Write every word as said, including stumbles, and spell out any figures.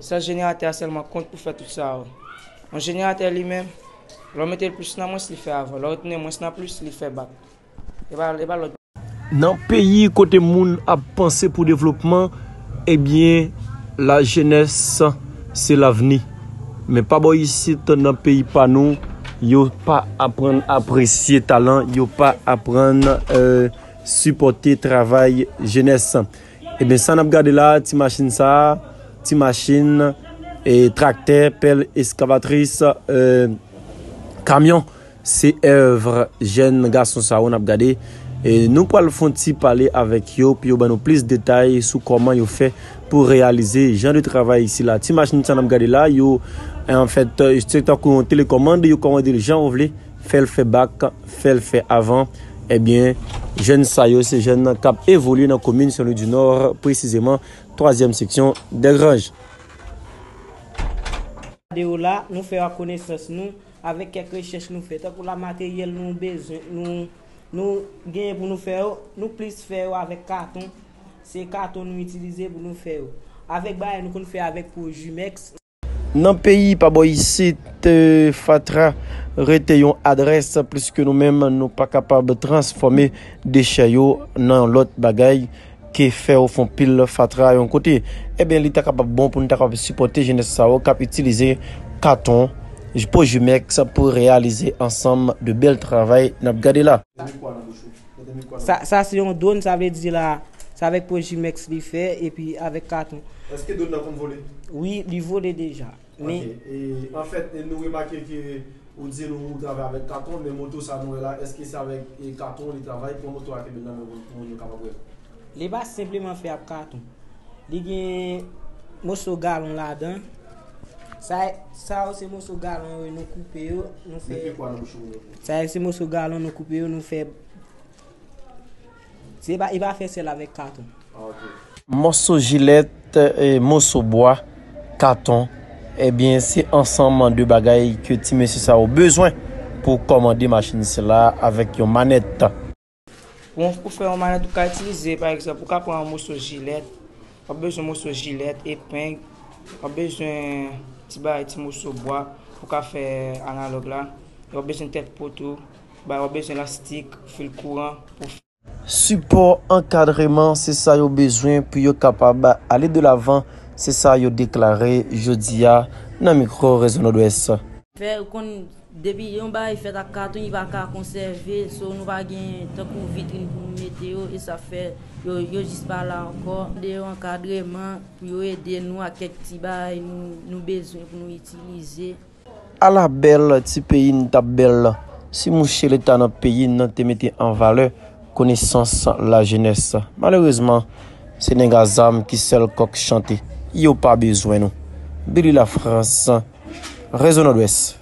Sèl jeneratè a sèlman kont pou fè tout sa yo. Yon jeneratè li menm, lè w mete l plis nan mwens, li fè avan. Lè w retounen mwens nan plis, li fè bak. E pa, e pa lòt. Nan peyi kote moun ap panse pou devlopman, ebyen, lajenès se lavni. Men pa bò isit, nan peyi pa nou, yo pa aprann apresye talan, yo pa aprann, euh, sipòte travay jenès. Ebyen, sa n ap gade la, ti machin sa, ti machin, e, traktè, pèl, eskavatris, e, kamyon, se èv jèn gason sa yo n ap gade. E nou pral fè yon ti pale avèk yo pou yo ban nou plis detay sou kòman yo fè pou reyalize jan de travay sila. Ti machin sa n ap gade la, yo, anfèt, se tankou yon telekòmand, yo kòmande l jan yo vle, fè l fè bak, fè l fè avan. Ebyen, jèn sa yo, se jèn k ap evolye nan komin Sen Lwi di Nò, presizeman, twazyèm seksyon Dègranj. Gade yo la, nou fè ak konesans nou, avèk kèk rechèch nou fè, tankou la materyèl nou bezwen, nou, nou genyen pou nou fè yo, nou plis fè yo avèk katon. Se katon nou itilize pou nou fè yo. Avèk bagay nou konn fè avèk Projumex. Nan peyi pa bò isit, eh, fatra rete yon adrès, pliske nou menm, nou pa kapab transfòme dechè yo nan yon lòt bagay ke fè yo fè yon pil fatra yon kote. Ebyen, li ta kapab bon pou nou ta kapab sipòte jenès sa yo k ap itilize katon, Projumex pou reyalize ansanm de bèl travay n ap gade la. Sa, sa se yon dwòn, sa vle di la, se avèk Projumex li fè, epi avèk katon. Èske dwòn nan konn vole? Wi, li vole deja. Men, ok, e, anfèt, nou remake ke ou di nou ou travay avèk katon, men moto sa nou wè la, èske se avèk, e, katon li travay? Pran moto a kenbe l nan men ou pou moun yo kapab wè. Li pa senpleman fè ak katon. Li gen moso galon ladan. Sa, sa yo se moso galon yo, nou koupe yo, nou fè. Depi kwa nan bouch ou? Sa yo se moso galon, nou koupe yo, nou fè. Se pa, li pa fè sèl avèk katon. Ah, ok. Mòso jilèt, e, mòso bwa, katon, ebyen, se ansanm de bagay ke ti mesye sa yo bezwen pou kòmande machin sila avèk yon manèt. Pou, pou fè yon manèt, ou ka itilize, pa egzanp, ou ka pran yon moso jilèt, w ap bezwen moso jilèt, epeng, w ap bezwen ti bagay, ti moso bwa pou ka fè analòg la, e w ap bezwen tèt poto, bay, w ap bezwen lastik, fil kouran pou fè. Sipò, ankadreman, se sa yo bezwen pou yo kapab ale de lavan, se sa yo deklare jodi a nan mikwo Rezo Nòdwès. Fè, ou konn, depi yon bagay fèt ak katon, li pa ka konsève, so nou pa gen tankou vitrin pou nou mete yo, e sa fè yo, yo jis pa la ankò. Mande yo ankadreman pou yo ede nou ak kèk ti bagay nou, nou bezwen pou nou itilize. Ala bèl ti peyi n t ap bèl si mouche Leta nan peyi n nan te mete an valè konesans lajenès. Malerezman, se nèg a zam ki sèl kòk chante. Yo pa bezwen nou. Billy Lafrance, Rezo Nòdwès.